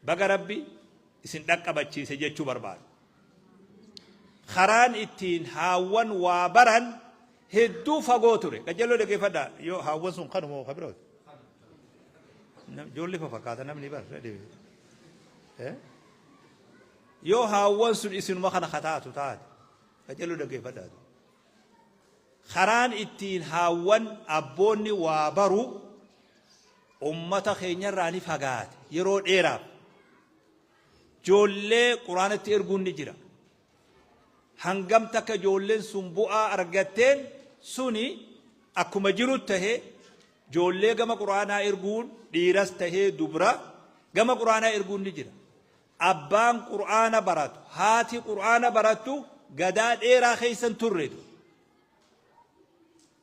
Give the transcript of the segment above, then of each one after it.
Baga Rabbi isin dhaqqabachiise jechuu barbaada. Karaan ittiin haawwan waa baran hedduu fagoo ture. Qajeeloo dhaggeeffadhaa. Yoo haawwan sun kanuma moo ka birooti? Ijoollee fakkaata namni bar. Yoo haawwan sun isinuma kana kataatu taate. Qajeeloo dhaggeeffadhaa. Karaan ittiin haawwan abboonni waa baru ummata keenyarraa ni fagaate yeroo dheeraaf. Joollee Quraanatti erguun ni jira. Hangam takka joolleen sun bu'aa argatteen suni akkuma jiru tahee joollee gama Quraanaa erguun dhiiras tahee dubra gama Quraanaa erguun ni jira. Abbaan Qur'aana baratu, haati Qur'aana barattu gadaa dheeraa keessa hin turre.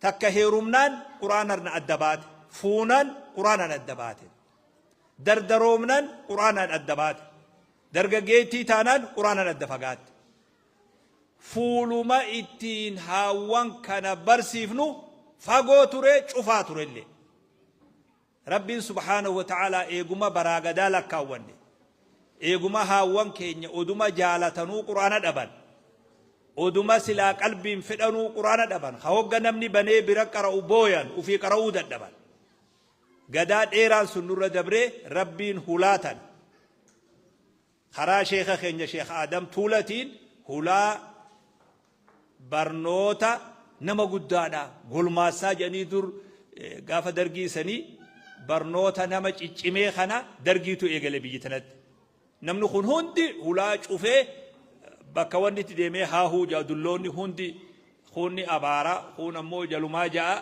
Takka heerumnaan Qur'aanarn adda baate, fuunaan Qur'aanaan adda baate. Dardaroomnaan Qur'aanaan adda baate. Dargaggeettii taanaan Qur'aanaan adda fagaatte. Fuuluma ittiin haawwan kana barsiifnu fagoo ture, cufaa turellee. Rabbiin subhaanahu wa ta'aalaa eeguma baraa gadaa lakkaawwanne, eeguma haawwan keenya oduma jaalatanuu Qur'aana dhaban, oduma silaa qalbiin fedhanuu Qur'aana dhaban, ka hogga namni banee bira qara'u booyan, ufii qara'uu dadhaban. Gadaa dheeraan sun nurra dabree Rabbiin hulaa tana karaa sheekha keenya Sheekh Aadam Tuulatiin hulaa barnoota nama guddaadha golmaassaa jedhanii dur gaafa dargii sanii barnoota nama ciccimee kana dargiitu eegale biyyi tanatti. Namni kun hundi hulaa cufee bakka wanni itti deemee haahuu ja'a dulloonni hundi kuunni abaara kuun ammoo jalumaa ja'a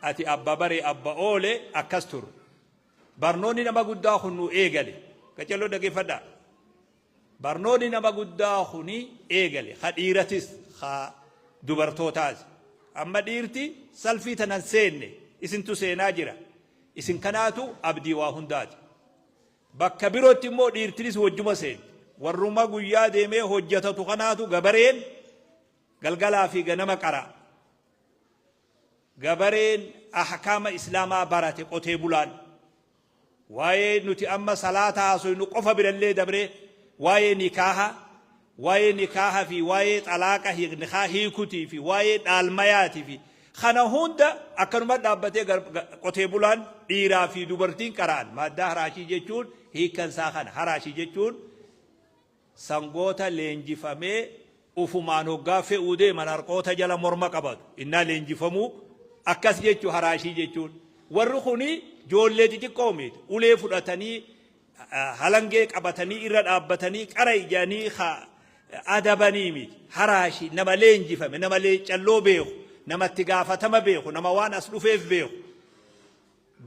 ati abba bare abba oole akkas ture. Barnoonni nama guddaa kun nu eegale. Qaccelloo dhaggeeffadhaa. Barnoonni nama guddaa kuni eegale. Ka dhiiratis ka dubartootaas. Amma dhiirti salfii tanan seenne isintu seenaa jira. Isin kanaatu abdii waa hundaati. Bakka birootti immoo dhiirtinis wajjuma seenti. Warruma guyyaa deemee hojjetatu kanaatu gabareen galgalaa fi ganama qara'a. Gabareen ahkaama islaamaa barate qotee bulaan waa'ee nuti amma salaata haasoynu qofa birallee dabree waa'ee nikaaha waa'ee nikaaha fi waa'ee xalaaqa nikaa hiikutii fi waa'ee dhaalmayaatii fi kana hunda akkanuma dhaabbatee qotee bulaan dhiiraa fi dubartiin qara'an maaddaa haraashii jechuun hiikkan isaa kana haraashii jechuun Sangoota leenjifamee ufumaan hoggaa fe'uu deeman harqoota jala morma qabatu. Innaa leenjifamuu akkas jechu haraashii jechuun. Warri kuni joollee xixiqqoo miti. Ulee fudhatanii halangee qabatanii irra dhaabbatanii qara ijanii adabanii miti. Haraashii nama leenjifame, nama leeccalloo beeku, nama itti gaafatama beeku, nama waan as dhufeef beeku.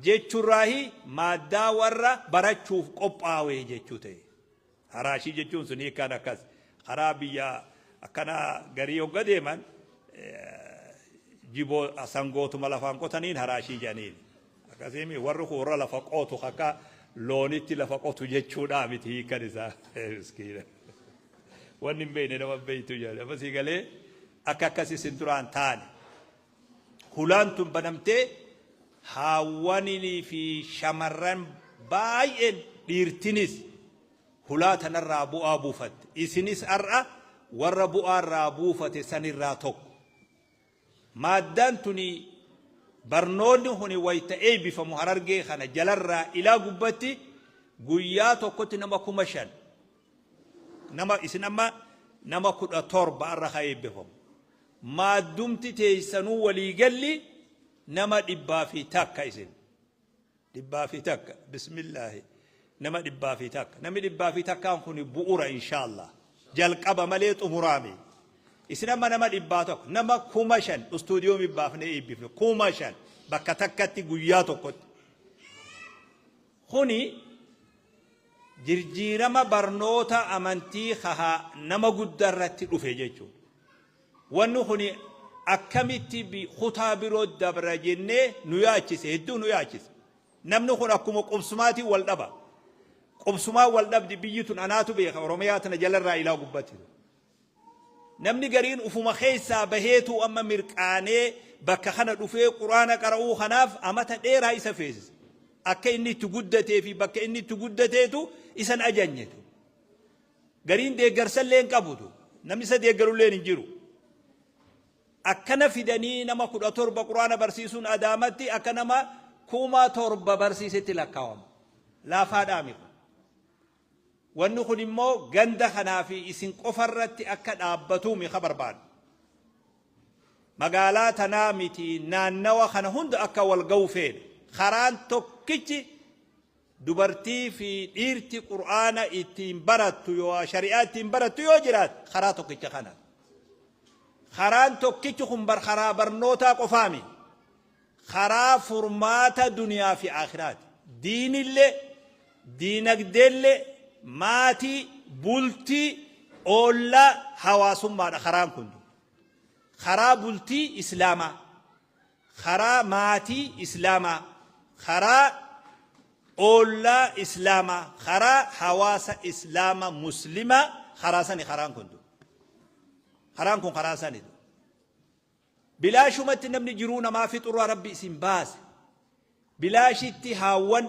Jechurraahi maaddaa warra barachuuf qophaawee jechuu ta'e. Haraashii jechuun sun hiikkaan akkas. Karaa biyya akkanaa garii hogga deeman jiboo sangootuma lafaan qotaniin haraashii jedhaniin. Akkasiimi warri kun warra lafa qotu akka loonitti lafa qotu jechuudhaa miti hiikkan isaa. Miskiina. Wanni hin beekne nama beektu jedhan. Amma sii galee akka akkas isin duraan taane. Hulaan tun banamtee haawwaninii fi shamarran baay'een dhiirtinis hulaa tanarraa bu'aa buufatte. Isinis har'a warra bu'aa irraa buufate sanirraa tokko. Maaddaan tuni barnoonni kuni wayta eeybifamu Harargee kana jalarraa ilaa gubbatti guyyaa tokkotti nama 5000 nama isin amma nama 17 har'a ka eebbifamu. Maaddumti teeysanuu walii galli nama 101 isin. 101 bismillaahi nama 101 namni 101n kun bu'ura inshaallah jalqaba malee xumuraami. Isin amma nama 100 nama 5000 istuudiyoo baafnee eebbifne 5000 bakka takkatti guyyaa tokkotti. Kuni jirjiirama barnoota amantii kaha nama guddaa irratti dhufe jechuudha. Wanni kuni akkamitti kutaa biroo dabra jennee nu yaachise, hedduu nu yaachise. Namni kun akkuma qubsumaatiin wal dhaba. Qubsumaan wal dhabdi biyyi tun anaatu beeka Oromiyaa tana jalarraa ilaa gubbatti. Namni gariin ufuma keessaa baheetu amma mirqaanee bakka kana dhufee Qur'aana qara'uu kanaaf amata dheeraa isa feesisa. Akka inni itti guddatee fi bakka inni itti guddateetu isan ajanyetu. Gariin deeggarsallee hin qabutu. Namni isa deeggarullee hin jiru. Akkana fidanii nama 17 Qur'aana barsiisuun Adaamatti akka nama 7,000 barsiisetti lakkaawama. Laafaadhaa miti. Wanni kun immoo ganda kanaa fi isin qofarratti akka dhaabbatuumi ka barbaadu. Magaalaa tanaa miti, naannawa kana hunda akka wal ga'u feena. Karaan tokkichi dubartii fi dhiirti Qur'aana ittiin barattu yoo shari'aa ittiin barattu yoo jiraate karaa tokkicha kana. Karaan tokkichi kun bar karaa barnootaa qofaami. Karaa furmaata duniyaa fi aakhiraati. Diinillee, diinagdeellee, maatii, bultii, oollaa, hawaasummaadha karaan kun. Karaa bultii Islaamaa, karaa maatii Islaamaa, karaa oollaa Islaamaa, karaa hawaasa Islaama Muslimaa, karaa sani karaan kun. Karaan kun karaa sani. Bilaashumatti namni jiruu namaa fixurraa Rabbi isin baase. Bilaashitti haawwan,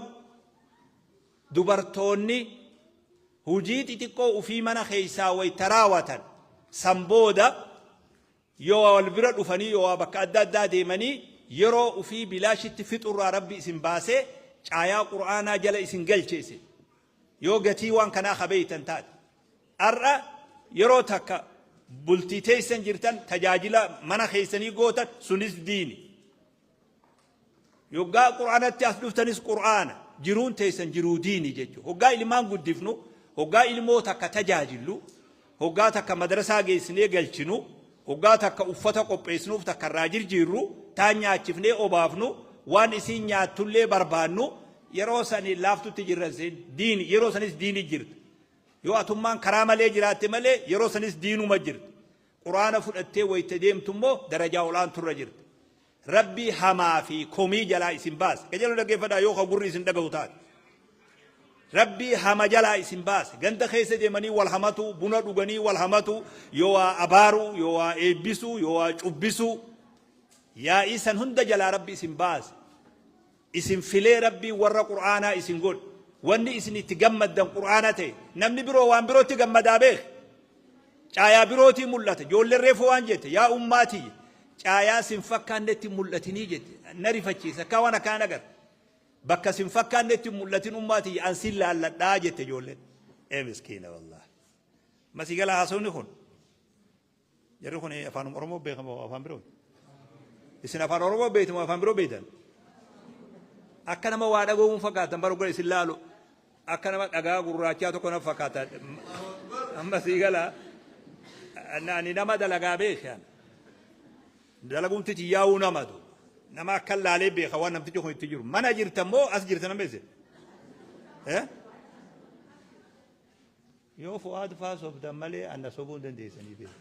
dubartoonni hujii xixiqqoo ufii mana keessaa wayta raawatan san booda yoo wal bira dhufanii yoo bakka adda addaa deemanii yeroo ufii bilaashitti fixurraa Rabbi isin baasee caayaa Qur'aanaa jala isin galche isin. Yoo gatii waan kanaa ka beeytan taate. Har'a yeroo takka bultii teessan jirtan tajaajila mana keessanii gootan sunis diini. Yoggaa Qur'aanatti as dhuftanis Qur'aana, jiruun teessan jiruu diini jechuudha. Hoggaa ilmaan guddifnu, hoggaa ilmoo takka tajaajillu, hoggaa takka madrasaa geessinee galchinu, hoggaa takka uffata qopheessinuuf takka irraa jirjiirru, taan nyaachifnee obaafnu, waan isiin nyaattullee barbaannu, yeroo sani laaftutti jirra isiin diini, yeroo sanis diini jirti. Yoo atummaan karaa malee jiraatte malee yeroo sanis diinuma jirti. Qur'aana fudhattee wayta deemtu immoo darajaa ol'aanturra jirti. Rabbi hamaa fi komii jalaa isin baase. Qajeeloo dhaggeeffadhaa yoo ka gurri isin dhagahu taate. Rabbi hama jalaa isin baase. Ganda keessa deemanii wal hamatu, buna dhuganii wal hamatu, yoo waa abaaruu, yoo waa eebbisuu, yoo waa cubbisuu. Yaa'ii san hunda jalaa Rabbi isin baase. Isin filee Rabbiin warra Qur'aanaa isin godhe. Wanni isin itti gammaddan Qur'aana ta'e. Namni biroo waan birootti gammadaa beek. Caayaa birootii mul'ata. Ijoolleen reefu waan jette, yaa ummaa tiyya, caayaa sin fakkaannetti hin mul'atinii jette. Na rifachiisa. Akka waan akkaan agarra. Bakka sin fakkaannetti hin mul'atin ummaa tiyya, an sin laalladhaa jette ijoolleen. Ee miskiina wallaahi. Masii gala haasofni kun. Jarri kun afaan Oromoo beekan moo afaan biroo? Isin afaan Oromoo beektu moo afaan biroo beektan? Akka nama waa dhaga'uun fakkaatan bara gara isin laalu akka nama dhagaa gurraachaa tokko na fakkaata. Amma sii gala ani nama dalagaa beekan. Dalagumti tiyyaa'uu namatu. Nama akka laalee beeka waan namtichi kun itti jiru. Mana jirtan moo as jirtan amma isin? Eh? Yoo Fu'aad faa sobdan malee ana sobuu hin dandeessanii beeku.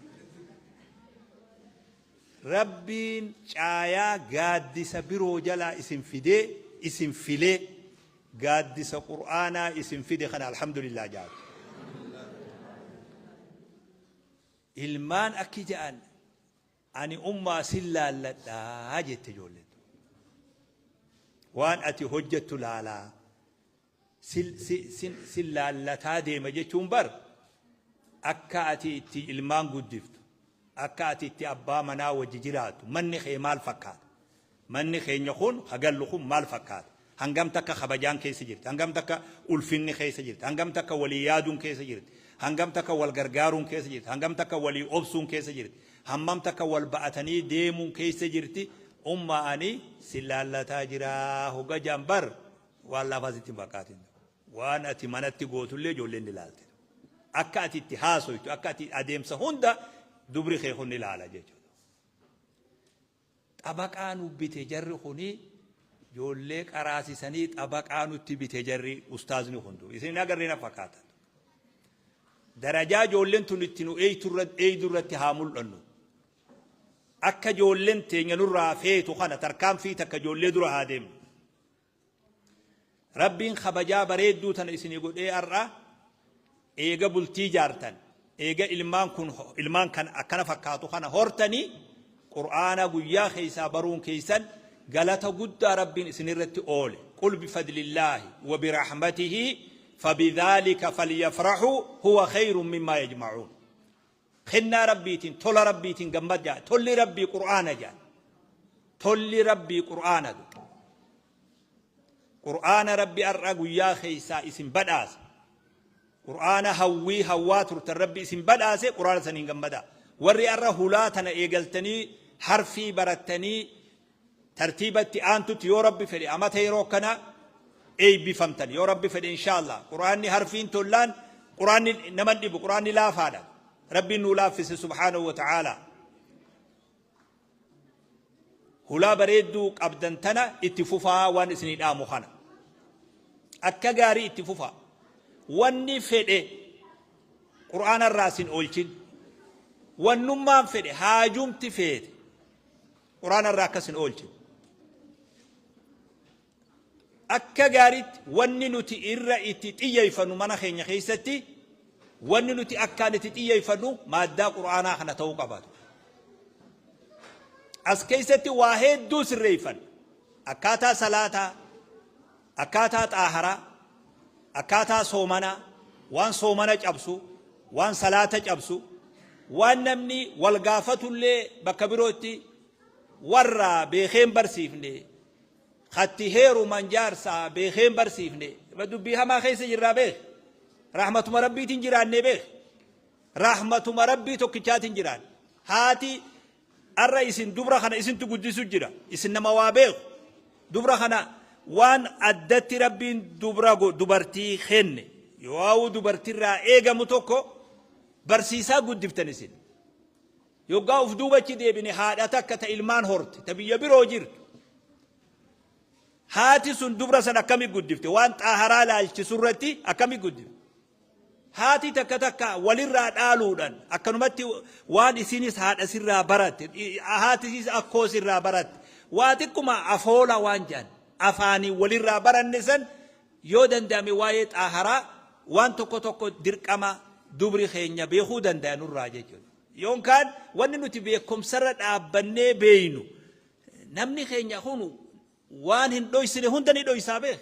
Rabbiin caayaa gaaddisa biroo jalaa isin fidee isin filee gaaddisa Qur'aanaa isin fide kana alhamdulillah jaatu. Ilmaan akki ja'an ani ummaa sin laalladhaa jette ijoolleen. Waan ati hojjettu laalaa. Sin laallataa deema jechuun bar akka ati itti ilmaan guddiftu, akka ati itti abbaa manaa wajji jiraattu, manni kee maal fakkaata? Manni keenya kun ka gallu kun maal fakkaata? Hangam takka kabajaan keessa jirti? Hangam takka ulfinni keessa jirti? Hangam takka walii yaaduun keessa jirti? Hangam takka wal gargaaruun keessa jirti? Hangam takka walii obsuun keessa jirti? Hammam takka wal ba'atanii deemuun keessa jirti? Umma ani si laallataa jira hogga jaan bar waan laafaa sitti hin fakkaatin. Waan ati manatti gootullee ijoolleen ni laalti. Akka ati itti haasoytu, akka ati adeemsa hunda dubri kee kun ni laala jechuudha. Xabaqaa nu bite jarri kuni, ijoollee qaraasisanii xabaqaa nutti bite jarri ustaazni hundu. Isin hin agarree na fakkaata. Darajaa ijoolleen tun itti nu eeydu irratti haa mul'annu. Akka ijoolleen teenya nurraa feetu kana tarkaanfii takka ijoollee dura haa deemnu. Rabbiin kabajaa bareedduu tana isinii godhee har'a eega bultii jaartan, eega ilmaan kun ilmaan kan akkana fakkaatu kana hortanii Qur'aana guyyaa keessaa baruun keessan galata guddaa Rabbiin isinirratti oole. Qul bifadlillaahi wa birahmatihi fabidhaalika falyafrahuu huwa khayrun mimmaa yajma'uun. Kennaa Rabbiitiin, tola Rabbiitiin gammadaa. Tolli Rabbii Qur'aana jedhan. Tolli Rabbii Qur'aana. Qur'aana Rabbi har'a guyyaa keessaa isin badhaase. Qur'aana hawwii hawwaa turtan Rabbi isin badhaase, Qur'aana saniin gammadaa. Warri har'a hulaa tana eegaltanii harfii barattanii tartiibatti aantutti, yoo Rabbi fedhe amata yeroo akkanaa eebbifamtan, yoo Rabbi fedhe, inshaallah. Qur'aanni harfiin tollaan, Qur'aanni nama dhibu, Qur'aanni laafaadha. Rabbiin nuu laaffise subhaanahu wa ta'aalaa. Hulaa bareedduu qabdan tana itti fufaa. Waan isinii dhaamu kana akka gaarii itti fufaa. Wanni fedhe Qur'aana irraa isin oolchin, wannummaan fedhe, haajumti feete Qur'aana irraa akkas hin oolchin. Akka gaariitti wanni nuti irra itti xiyyeeffannu, mana keenya keessatti wanni nuti akkaan itti xiyyeeffannu, maaddaa Qur'aanaa kana ta'uu qabaatu. As keessatti waa hedduu sirreeffanna. Akkaataa salaataa, akkaataa xaaharaa, akkaataa soomanaa, waan soomana cabsu, waan salaata cabsu, waan namni wal gaafatullee bakka birootti warra beekeen barsiifne, katti heeruman jaarsaa beekeen barsiifne. Dubbii hamaa keessa jirraa beek. Rahmatuma Rabbiitiin jiraannee beek. Rahmatuma Rabbii tokkichaatiin jiraanne. Haati arra isin dubra kana isintu guddisu jira. Isin nama waa beeku. Dubra kana waan addatti Rabbiin dubra dubartii kenne, yoo dubartirraa eegamu tokko barsiisaa guddiftan isin. Yoggaa uf duubachi deebine, haadha takka ta ilmaan horte ta biyya biroo jirtu. Haati sun dubra san akkami guddifte? Waan xaaharaa laalchisu irratti akkami guddifte? Haati takka takka walirraa dhaaluudhaan akkanumatti waan isinis haadha sirraa baratte, haati isiis akkoo sirraa baratte, waa xiqquma afoola waan jedhan afaanii walirraa baranne san, yoo danda'ame waa'ee xaaharaa waan tokko tokko dirqama dubri keenya beekuu danda'an nurraa jechuudha. Yookaan wanni nuti beekumsarra dhaabbannee beeynu, namni keenya kun waan hin dhoysine hunda ni dhoysaa beek.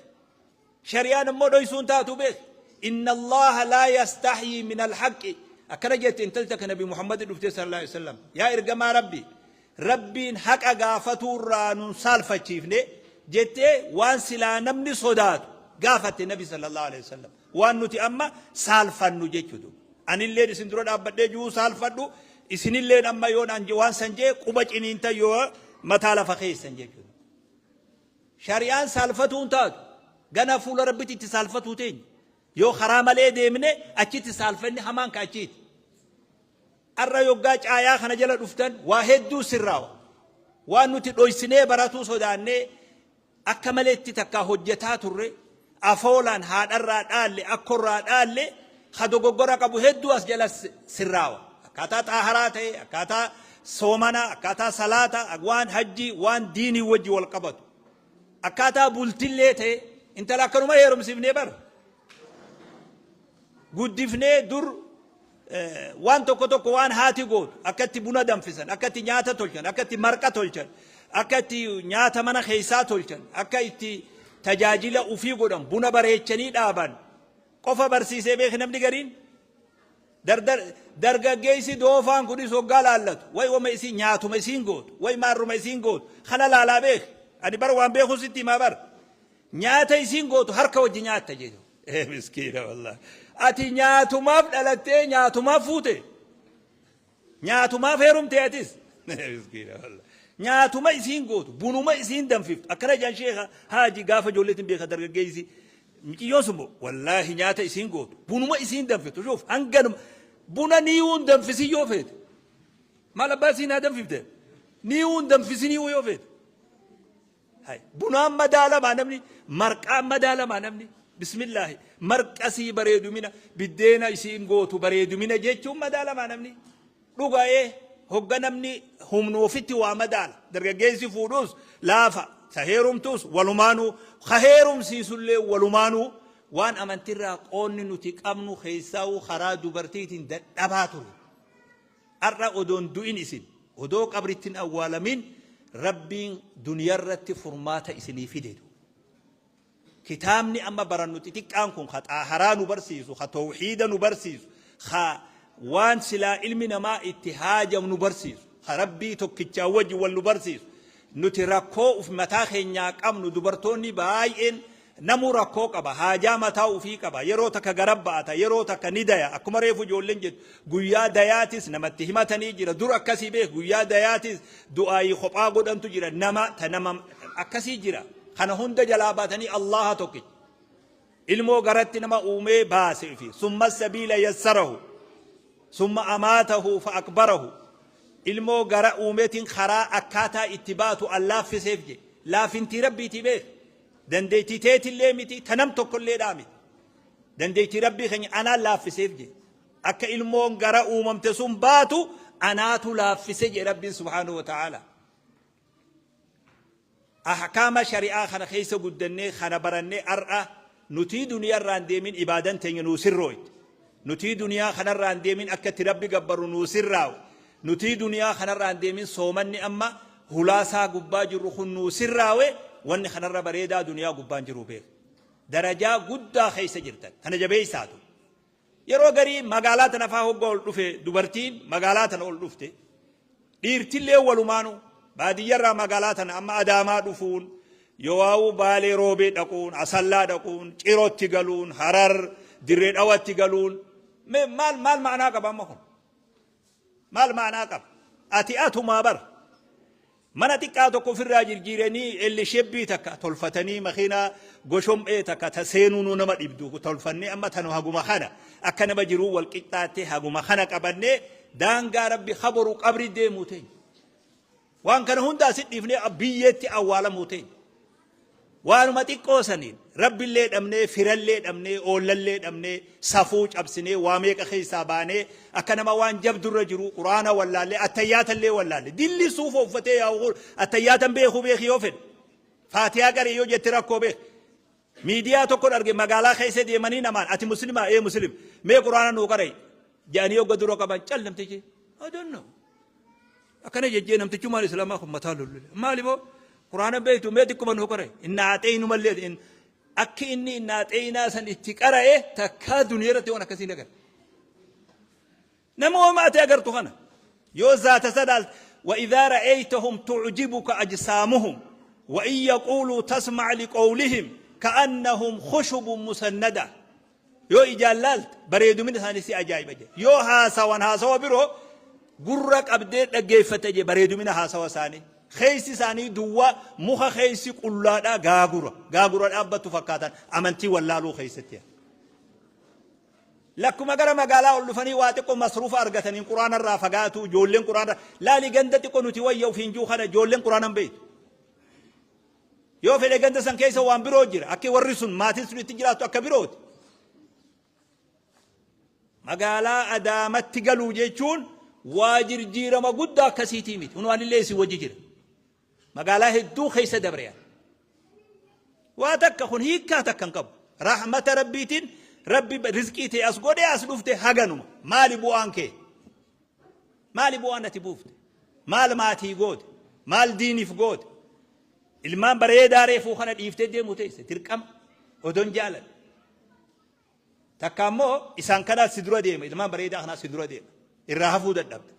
Shari'aan immoo dhoysuu hin taatu beek. Inna Allaha laa yastahyii min alhaqqi. Akkana jette intalti takka Nabi Muhammad dhuftee sallallahu alaihi wasallam. Yaa ergamaa Rabbi, Rabbiin haqa gaafatuurraa nun saalfachiifne jettee, waan silaa namni sodaatu gaafatte Nabi sallallahu alaihi wasallam. Waan nuti amma saalfannu jechuudha. Anilleen isin dura dhaabbadhee jiru saalfadhu, isinilleen amma yoon an waan san jee quba ciniintan, yoo mataa lafa keessan jechuudha. Shari'aan saalfatuu hin taatu. Gana fuula Rabbitti itti saalfatuu teenya. Yoo karaa malee deemne achitti saalfanni hamaan ka achiiti. Arra yoggaa caayaa kana jala dhuftan waa hedduu sirraawa. Waan nuti dhoysinee baratuu sodaannee akka maleetti takkaa hojjetaa turre, afoolaan haadharraa dhaalle, akkorraa dhaalle, ka dogoggora qabu hedduu as jala sirraawa. Akkaataa xaaharaa ta'e, akkaataa soomanaa, akkaataa salaataa, waan hajjii, waan diinii wajji wal qabatu. Akkaataa bultillee ta'e, intala akkanuma heerumsiifnee bara. Guddifnee dur waan tokko tokko waan haati gootu, akka itti buna danfisan, akka itti nyaata tolchan, akka itti marqa tolchan, akka itti nyaata mana keessaa tolchan, akka itti tajaajila ufii godhan, buna bareechanii dhaaban qofa barsiisee beeki namni gariin. Dargaggeessi doofaan kunis hoggaa laallatu, way wama isiin nyaatuma isiin gootu, way maarruma isiin gootu kana laalaa beeki. Ani bar waan beeku sitti himaa bar. Nyaata isiin gootu harka wajji nyaatta jedhu. Ee miskiina wallahi. Ati nyaatumaaf dhalattee nyaatumaaf fuute. Nyaatumaaf heerumte atis. Miskiina wallahi. Nyaatuma isiin gootu, bunuma isiin danfiftu. Akkana jedhan sheekha haaji gaafa ijoolleetiin beeka dargaggeessi. Miciyyoon sun wallaahi nyaata isiin gootu, bunuma isiin danfiftu. Shuuf, hanganuma buna niiwuun danfisin yoo feete. Maal abbaa isiin haa danfifte? Niiwuun danfisin yoo feete. Hay, bunaan madaalamaa namni, marqaan madaalamaa namni. Bismillaahi, marqasii bareedumina, biddeena isiin gootu bareedumina jechuun madaalamaa namni. Dhuga'ee hogga namni humna ofitti waa madaala. Dargaggeessi fuudhus laafa, ta heerumtus walumaanuu, ka heerumsiisullee walumaanuu, waan amantirraa qoonni nuti qabnu keessaa'uu karaa dubartiitiin dadhabaa ture. Har'a odoon du'in isin, odoo qabritti hin awwaalamin, Rabbiin duniyarratti furmaata isinii fidetu. Kitaabni amma barannu xixiqqaan kun ka xaaharaa nu barsiisu, ka tawxiida nu barsiisu, ka waan silaa ilmi namaa itti haajamu nu barsiisu, ka Rabbii tokkichaa wajji wal nu barsiisu. Nuti rakkoo uf mataa keenyaa qabnu, dubartoonni baay'een namuu rakkoo qaba, haajaa mataa ufii qaba, yeroo takka gara ba'ata, yeroo takka ni daya. Akkuma reefu ijoolleen jettu, guyyaa dayaatis namatti himatanii jira. Dur akkasii beek, guyyaa dayaatis du'aayii kophaa godhantu jira, nama ta nama akkasii jira. Kana hunda jalaa baatanii Allaha tokkicha ilmoo garatti nama uumee baase fi summa sabiila yassarahu summa amaatahu fa akbarahu, ilmoo gara uumeetiin karaa akkaataa itti baatu allaafiseef je. Laafintii Rabbiitii beek, dandeettii teetillee miti, ta nam tokkolleedhaa miti, dandeettii Rabbii keenya anaan laaffiseef je. Akka ilmoon gara uumamte sun baatu anaatu laaffise je Rabbiin subhaanahu wa ta'ala. Ahkaama shari'aa kana keessa guddannee, kana barannee, ar'a nutii duniyaa irraan deemin ibaadan teenya nuu sirrooyte. Nutii duniyaa kanarraan deemin akka itti Rabbi gabbarru nuu sirraawe. Nutii duniyaa kanarraan deemin soomanni amma hulaasaa gubbaa jirru kun nuu sirraawe. Wanni kanarra bareedaa duniyaa gubbaan jiru beeku. Darajaa guddaa keessa jirtan. Kana jabeessaatu. Yeroo garii magaalaa tana faa hoggaa ol dhufe, dubartiin magaalaa tana ol dhufte, dhiirtillee walumaanu baadiyyarraa magaalaa tana amma Adaamaa dhufuun, yowaa'uu Baalee Roobee dhaquun, Asallaa dhaquun, Cirootti galuun, Harar Dirree Dhawatti galuun mee maal maal ma'anaa qaba amma kun? Maal ma'anaa qaba? Ati atumaa bar. Mana xiqqaa tokko ofirraa jirjiiranii, elli shebbii takka tolfatanii, makiinaa goshom'ee takka ta seenuunuu nama dhibdu tolfannee, amma tanu haguma kana akka nama jiruu wal qixxaattee haguma kana qabannee daangaa Rabbi kaboru qabri deemuu teenya. Waan kana hunda asit dhiifnee biyyeetti awwaalamuu teenya. Waanuma xiqqoo saniin Rabbillee dhabnee, firallee dhabnee, oollallee dhabnee, safuu cabsinee, waa meeqa keessaa baanee, akka nama waan jabdurra jiru Quraana wallaallee, attayyaatallee wallaalle. Dilli suufa uffatee yaa'u kun attayyaatan beekuu beeki yoo fedhe. Faatihaa qaree yoo jette rakkoo beeki. Miidiyaa tokkon arge, magaalaa keessa deemanii namaan, "Ati muslimaa?" "Ee, muslim." "Mee Quraana nuu qaree" jedhanii hogga dura qaban, cal namtichi, "I don't know." Akkana jejjee namtichumaan islaamaa kun mataa lollole. "Maali boo, Quraana beektu? Mee xiqquma nuu qara'e." Innaa axeeynu mallee akki inni innaa axeeynaa san itti qara'e takkaa duniyaa irratti waan akkasii nagar. Nama homaa ati agartu kana yoo zaata sadaal, وإذا رأيتهم تعجبك أجسامهم وإن يقولوا تسمع لقولهم كأنهم خشب مسندة. Yoo ijaan laalte bareedumina isaanii si ajaa'iba jedhe. Yoo haasawan haasawa biroo gurra qabdee dhaggeeffate je bareedumina haasawa isaanii. Keessi isaanii duwwaa, muka keessi qullaadhaa, gaagura gaagura dhaabbattu fakkaatan amantii wallaaluu keessatti. Lakkuma gara magaalaa ol dhufanii waa xiqqoo masruufa argataniin Quraana irraa fagaatu. Ijoolleen Quraana laali, ganda xiqqoo nuti wayya ofiin jiru kana ijoolleen Quraana hin beektu. Yoo fedhe ganda san keessa waan biroo jira. Akki warri sun, maatiin sun itti jiraattu akka birooti. Magaalaa Adaamatti galuu jechuun waa jirjiirama guddaa akkasiitii miti. Kun waan illee isin wajji jira. Magaalaa hedduu keessa dabre. Waa takka kun hiikkaa takka hin qabu. Rahmata Rabbiitiin Rabbi rizqii ta'e as godhee as dhufte haganuma. Maali bu'aan kee? Maali bu'aan ati buufte? Maal maatii goote? Maal diiniif goote? Ilmaan bareedaa reefuu kana dhiiftee deemu teesse dirqama odoon jaaladha. Takka ammoo isaan kanaa si dura deema, ilmaan bareedaa kanaa si dura deema. Irraa hafuu dadhabda.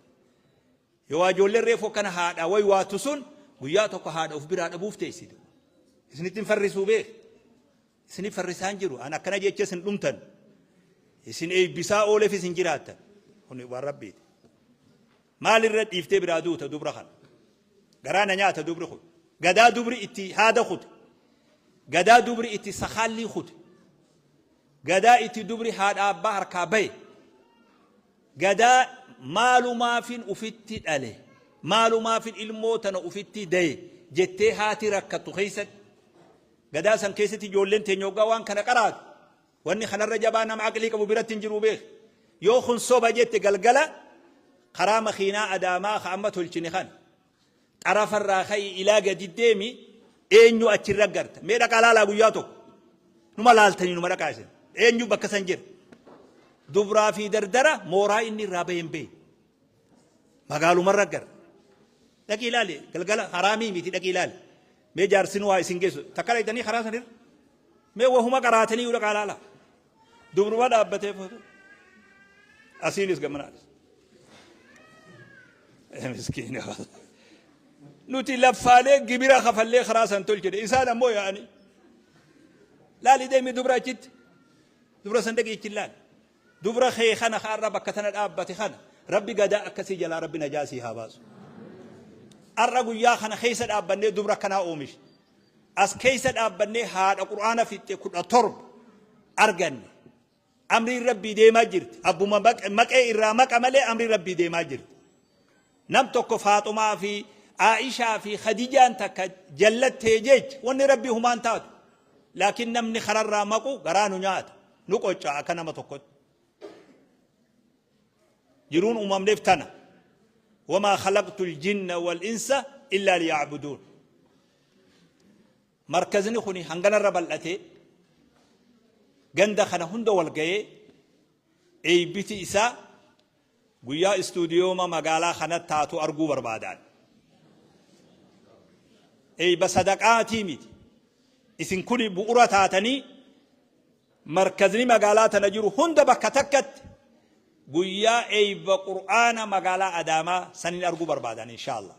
Yoo waa ijoolleen reefuu akkana haadha wayi waattu sun guyyaa tokko haadha of biraa dhabuuf teessi. Isinitti hin farrisuu beek. Isinif farrisaan jiru. An akkana jecha isin dhumtan. Isin eebbisaa ooleef isin jiraattan. Kun waan Rabbiiti. Maalirra dhiiftee biraa duuta dubra kana? Garaa na nyaata dubri kun. Gadaa dubri itti haada kute. Gadaa dubri itti sakaallii kute. Gadaa itti dubri haadha abbaa harkaa baye. Gadaa maalumaafin ufitti dhale, maalumaafin ilmoo tana ufitti daye jettee haati rakkattu keessatti. Gadaa san keessatti ijoolleen teenya hoggaa waan kana qaraatu, wanni kanarra jabaa nama aqlii qabu biratti hin jiru beek. Yoo kun soba jette, galgala karaa makiinaa Adaamaa ka amma tolchine kana xarafarraa ka'i ilaa gadi deemi, eenyu achirra garta? Mee dhaqaa laalaa, guyyaa tokko numa laaltanii numa dhaqaa isin. Eenyu bakka san jira? Dubraa fi dardara mooraa inni irraa bahe hin beeku, magaalumarra gara. Dhaqii ilaali, galgala haraamii miti, dhaqii ilaali. Mee jaarsinuu haa isin geessu. Takka dhaqxanii karaa sanirra? Mee wahuma qaraatanii yoo dhaqaa laala. Dubruma dhaabbatee foto. Asiinis gamanaanis. Miskiina. Nuti laffaalee gibira kafallee karaa san tolchine, isaan ammoo yaa'anii. Laali, deemi dubra achitti. Dubra san dhaqi achi laali. Dubra kee kana har'a bakka tana dhaabbate kana Rabbi gadaa akkasii jalaa Rabbi najaa sii haa baasu. Har'a guyyaa kana keessa dhaabbannee dubra akkanaa oomishe. As keessa dhaabbannee haadha Qur'aana fixxe 17 arganne. Amriin Rabbii deemaa jirti. Abbuma maqee irraa maqa malee amriin Rabbii deemaa jirti. Nam tokko Faaxumaa fi Aishaa fi Khadijaan takka jallattee jecha wanni Rabbii humaan taatu. Laakiin namni kararraa maqu garaa nu nyaata. Nu qocca akka nama tokkotti. Jiruun uumamneef tana. Wamaa khalaqtul jinna wal insa illaa liya'buduun. Markazni kuni hanganarra bal'atee ganda kana hunda wal ga'ee, eeybiti isaa guyyaa istuudiyooma magaalaa kanatti taatu arguu barbaadaan. Eeyba sadaqaatii miti. Isin kuni bu'ura taatanii markazni magaalaa tana jiru hunda bakka takkatti guyyaa eeyba Qur'aana magaalaa Adaamaa sanin arguu barbaadan, inshaallah.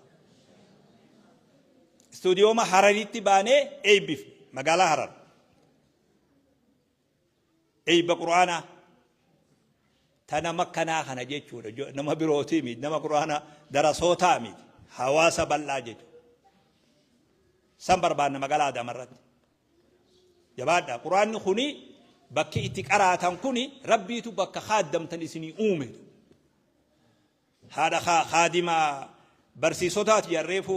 Istuudiyooma Hararitti baanee eeybifne, magaalaa Harar. Eeyba Qur'aanaa ta nama akkanaa kana jechuudha. Nama birootii miti, nama Qur'aana darasootaa miti, hawaasa bal'aa jechuudha. San barbaanna magaalaa Adaamaa irratti. Jabaadha. Qur'aanni kuni bakki itti qaraatan kuni Rabbiitu bakka kaaddamtan isinii uume. Haadha kaadima barsiisotaati jarreefu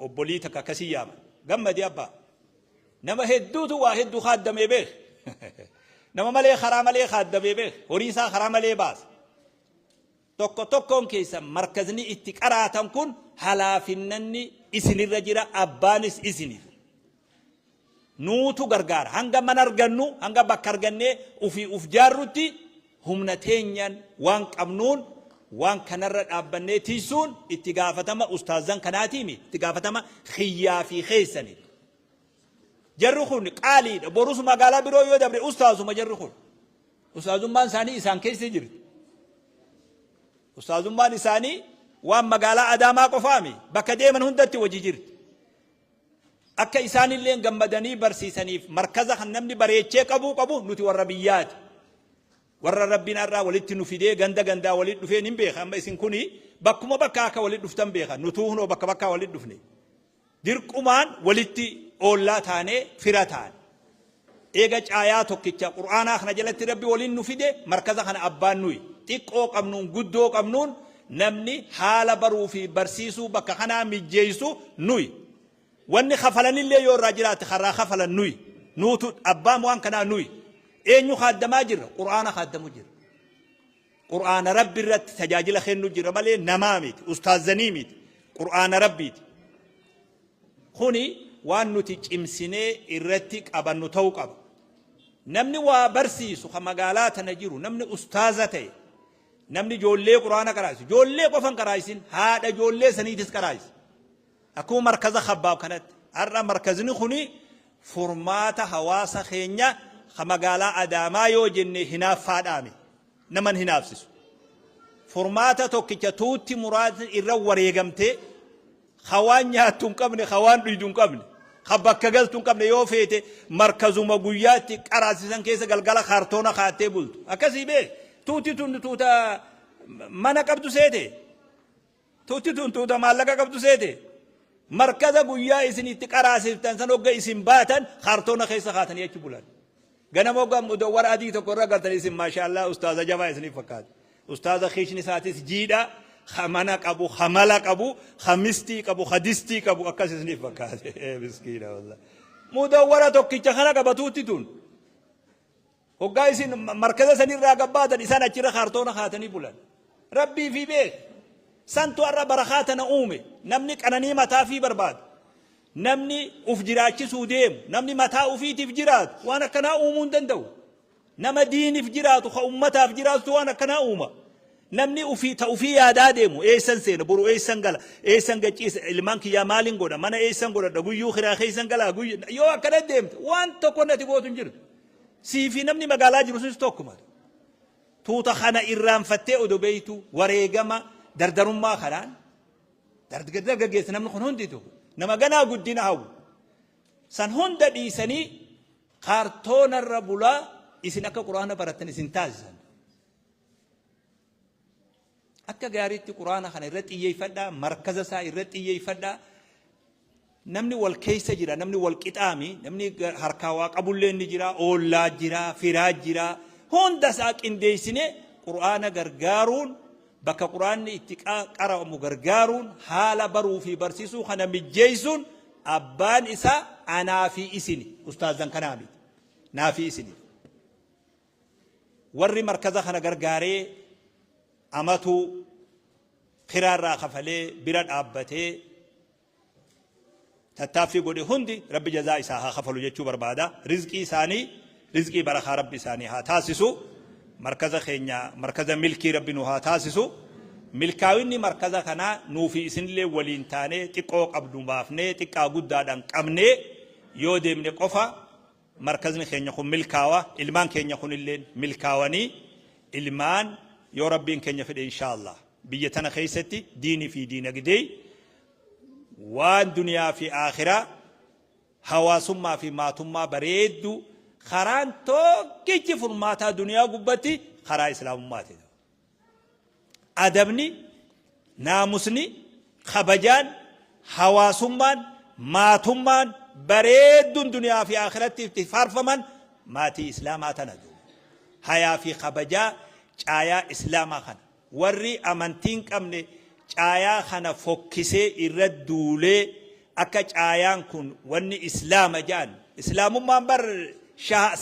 obbolii takka akkasii yaama. Gammadi abbaa. Nama hedduutu waa hedduu kaaddamee beek. Nama malee karaa malee kaaddamee beek. Horii isaa karaa malee baasa. Tokko tokkoon keessa markazni itti qaraatan kun halaafinnanni isinirra jira, abbaanis isiniif. Nuutu gargaara. Hanga mana argannu, hanga bakka argannee ufii uf jaarrutti humna teenyan waan qabnuun waan kanarra dhaabbannee tiisuun itti gaafatama ustaazan kanaatiimi, itti gaafatama kiyyaa fi keessani. Jarri kun qaaliidha. Borus magaalaa biroo yoo dabre ustaazuma jarri kun. Ustaazummaan isaanii isaan keessa jirti. Ustaazummaan isaanii waan magaalaa Adaamaa qofaami. Bakka deeman hundatti wajji jirti. Akka isaanillee gammadanii barsiisaniif markaza kan namni bareechee qabuu qabu nuti warra biyyaati. Warra Rabbiin har'aa walitti nu fidee ganda gandaa walitti dhufee nin beeka. Amma isin kuni bakkuma bakka akka walitti dhuftan beeka. Nutuu hunoo bakka bakkaa walitti dhufne. Dirqumaan walitti oollaa taanee fira taane. Eega caayaa tokkicha Qur'aanaa kana jalatti Rabbi waliin nu fide, markaza kana abbaan nuyi. Xiqqoo qabnuun guddoo qabnuun namni haala baruu fi barsiisuu bakka kanaa mijjeessu nuyi. Wanni kafalanillee yoo irraa jiraate karraa kafalan nuyi. Nuutu abbaan waan kanaa nuyi. Eenyu kaaddamaa jirra? Qur'aana kaaddamu jirra. Qur'aana Rabbi irratti tajaajila kennu jira malee namaa miti, ustaazanii miti, Qur'aana Rabbiiti. Kuni waan nuti cimsinee irratti qabannu ta'uu qaba. Namni waa barsiisu kan magaalaa tana jiru, namni ustaaza ta'e, namni ijoollee Qur'aana qaraa'isu, ijoollee qofan qaraa'isin, haadha ijoollee saniitis qaraa'isa. Akkuma markaza Khabbaab kanatti. Har'a markazni kuni furmaata hawaasa keenya kan magaalaa Adaamaa yoo jenne hinaaffaadhaami. Naman hinaafsisu. Furmaata tokkicha tuutti muraasni irra wareegamtee, ka waan nyaattu hin qabne, ka waan dhuydu hin qabne, ka bakka galtu hin qabne, yoo feete markazuma guyyaatti qaraasisan keessa galgala kaartoona kaattee bultu. Akkasii beek. Tuuti tun tuuta mana qabdu seete. Tuuti tun tuuta maallaqa qabdu seete. Markaza guyyaa isin itti qaraasiftan san hogga isin baatan kaartoona keessa kaatanii achi bulan. Ganama hogga mudawwara adii tokko irra galtan isin maashaallah ustaaza jabaa isiniif fakkaata. Ustaaza kiishni isaatis jiidha, ka mana qabu, ka mala qabu, ka mistii qabu, ka distii qabu akkas isiniif fakkaate. Miskiina wallah. Mudawwara tokkicha kana qaba tuutti tun. Hoggaa isin markaza sanirraa gabbaatan isaan achirra kaartoona kaatanii bulan. Rabbii fi beek. Santu har'a barakaa tana uume. Namni qananii mataa fi barbaadu. Namni uf jiraachisuu deemu. Namni mataa ufiitiif jiraatu waan akkanaa uumuu hin danda'u. Nama diiniif jiraatu, ka ummataaf jiraatu waan akkanaa uuma. Namni ufii ta ufii yaadaa deemu eessan seena boru eessan gala eessan gachiisa ilmaan kiyyaa maalin godha mana eessan godhadha guyyuu kiraa keessan galaa guyyu yoo akkana deemte waan tokko nati gootu hin jirtu. Sii fi namni magaalaa jiru sunis tokkuma. Tuuta kana irraanfattee odoo beeytu wareegama dardarummaa kanaan dargaggeessa namni kun hundi tokko nama ganaa guddina hawwu. San hunda dhiisanii kaartoonarra bulaa isin akka quraana barattan isin taasisan. Akka gaariitti quraana kana irra xiyyeeffadhaa, markaza isaa irra xiyyeeffadhaa. Namni wal keessa jira, namni wal qixaami, namni harkaa waa qabullee ni jira, oollaa jira, firaa jira. Hunda isaa qindeessinee quraana gargaaruun bakka quraanni itti qara'amu gargaaruun haala baruu fi barsiisuu kana mijjeessuun abbaan isaa anaa fi isini ustaazan kanaa miti. Naa fi isini. Warri markaza kana gargaaree amatuu kiraarraa kafalee bira dhaabbatee tattaaffii godhe hundi Rabbi jazaa isaa haa kafalu jechuu barbaada. Rizqii isaanii rizqii barakaa Rabbi isaanii haa taasisu. Markaza keenya markaza milkii Rabbi nu haa taasisu. Milkaa'inni markaza kanaa nuu fi isinillee waliin taanee xiqqoo qabnu baafnee xiqqaa guddaadhaan qabnee yoo deemne qofa Markazni keenya kun milkaawa, ilmaan keenya kunilleen milkaawanii ilmaan yoo Rabbiin keenya fedhe inshaa Allah biyya tana keessatti diinii fi diinagdee waan duniyaa fi aakhiraa hawaasummaa fi maatummaa bareedduu karaan tokkichi furmaataa duniyaa gubbatti karaa islaamummaati. Adabni, naamusni, kabajaan, hawaasummaan, maatummaan bareedduun duniyaa fi akhiratti itti faarfaman maatii islaamaa tana duuba. Hayaa fi kabajaa caayaa islaamaa kana. Warri amantii hin qabne caayaa kana fokkisee irra duulee akka caayaan kun wanni islaama ja'an islaamummaan bar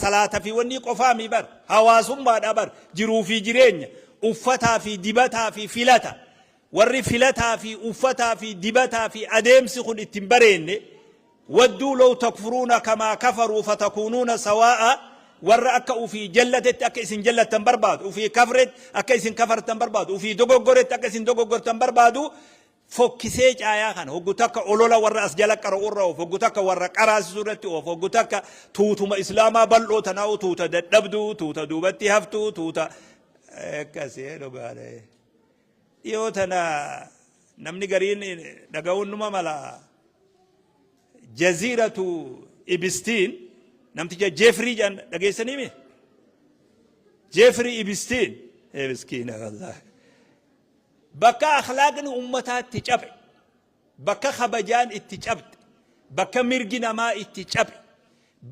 salaata fi wanni qofaami bar hawaasummaadha bar jiruu fi jireenya uffataa fi dibataa fi filata warri filataa fi uffataa fi dibataa fi adeemsi kun ittiin bareenne wadduu law takfuruuna kamaa kafaruu fatakuunuuna sawaa'a warra akka ufii jallatetti akka isin jallattan barbaadu ufii kafretti akka isin kafartan barbaadu ufii dogoggoretti akka isin dogoggortan barbaadu fokkisee caayaa kana hoggu takka olola warra as jala qara'u irra oofu hoggu takka warra qaraasisu irratti oofu hoggu takka tuutuma islaamaa bal'oo tanaa'u tuuta dadhabduu tuuta duubatti haftuu tuuta akkasii dhugaadha. Dhiyoo tana namni gariin dhaga'uun numa mala jaziiratu Ibistiin namticha Jeefrii jedhan dhageessanii mi? Jeefrii Ibistiin miskiina wallaahi. Bakka akhlaaqni ummataa itti cabe, bakka kabajaan itti cabxe, bakka mirgi namaa itti cabe,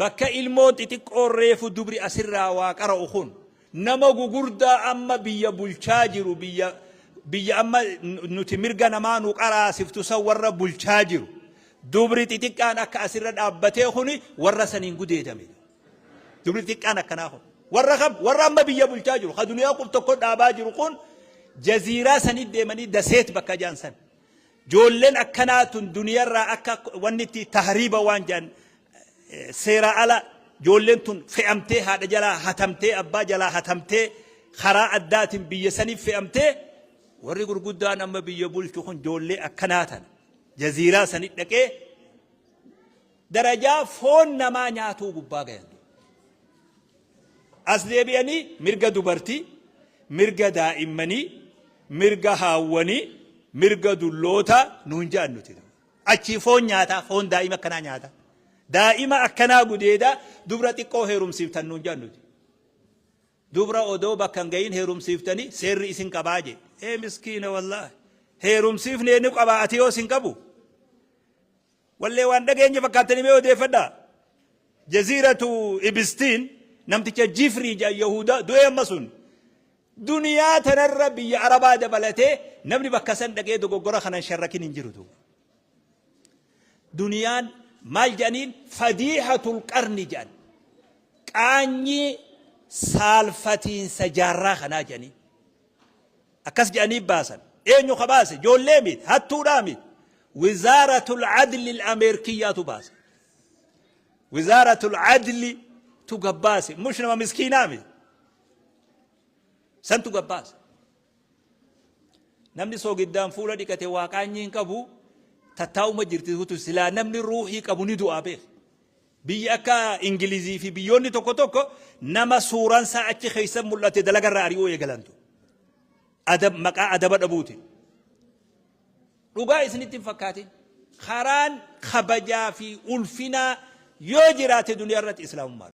bakka ilmoon xixiqqoon reefu dubri asirraa waa qara'u kun nama gugurdaa amma biyya bulchaa jiru biyya biyya amma nuti mirga namaa nu qaraasiftu san warra bulchaa jiru dubri xixiqqaan akka asirra dhaabbatee kuni warra saniin gudeedame. Dubri xiqqaan akkanaa kun. Warra kam? Warra amma biyya bulchaa jiru. Ka duniyaa qub tokko dhaabaa jiru kun jaziiraa sanii deemanii daseet bakka jaan san. Joolleen akkanaa tun duniyarraa akka wanni itti tahriiba waan jaan seeraa ala joolleen tun fe'amtee haadha jalaa hatamtee abbaa jalaa hatamtee karaa addaatiin biyya saniif fe'amtee warri gurguddaan amma biyya bulchu kun joollee akkanaa tana jaziiraa sanii dhaqee Darajaa foon namaa nyaatuu gubbaa gayan. As deebi'anii mirga dubartii, mirga daa'immanii, mirga haawwanii, mirga dullootaa nuun ja'an nuti. Achii foon nyaataa, foon daa'ima akkanaa nyaataa. Daa'ima akkanaa gudeedaa dubra xiqqoo heerumsiiftan nuun ja'an nuti. Dubra odoo bakka hin gahin heerumsiiftanii seerri isin qabaa jee. Ee miskiina wallaahi. Heerumsiifnee ni qabaa ati yoo isin qabu. Wallee waan dhageenye fakkaattanii mee odeeffadhaa. Jaziiratu Ibistiin namticha Jifrii jedhan Yahudaa du'ee amma sun. Duniyaa tanarra biyya Arabaa dabalatee namni bakka san dhaqee dogoggora kanan sharrakin hin jiru duuba. Duniyaan maal jedhaniin fadiihatul qarni jedhan. Qaanyii saalfatiinsa jaarraa kanaa jedhaniin. Akkas jedhanii baasan. Eenyu ka baase? Ijoollee miti, hattuudhaa miti. Wizaaratul Adli Ameerkiyyaatu baase. Wizaaratul Adli tu gabbaase. Mush nama miskiinaa miti. Santu gabbaase. Namni soogiddaan fuula dhiqate waa qaanyii hin qabu. Tattaa'uma jirti hutu silaa namni ruuhii qabu ni du'aa beek. Biyyi akka Ingilizii fi biyyoonni tokko tokko nama suuraan isaa achi keessa mul'ate dalagarraa ari'uu eegalantu. Adab, maqaa adaba dhabuuti. Dhugaa isinitti hin fakkaatin. Karaan kabajaa fi ulfinaa yoo jiraate duniyaa irratti islaamummaa.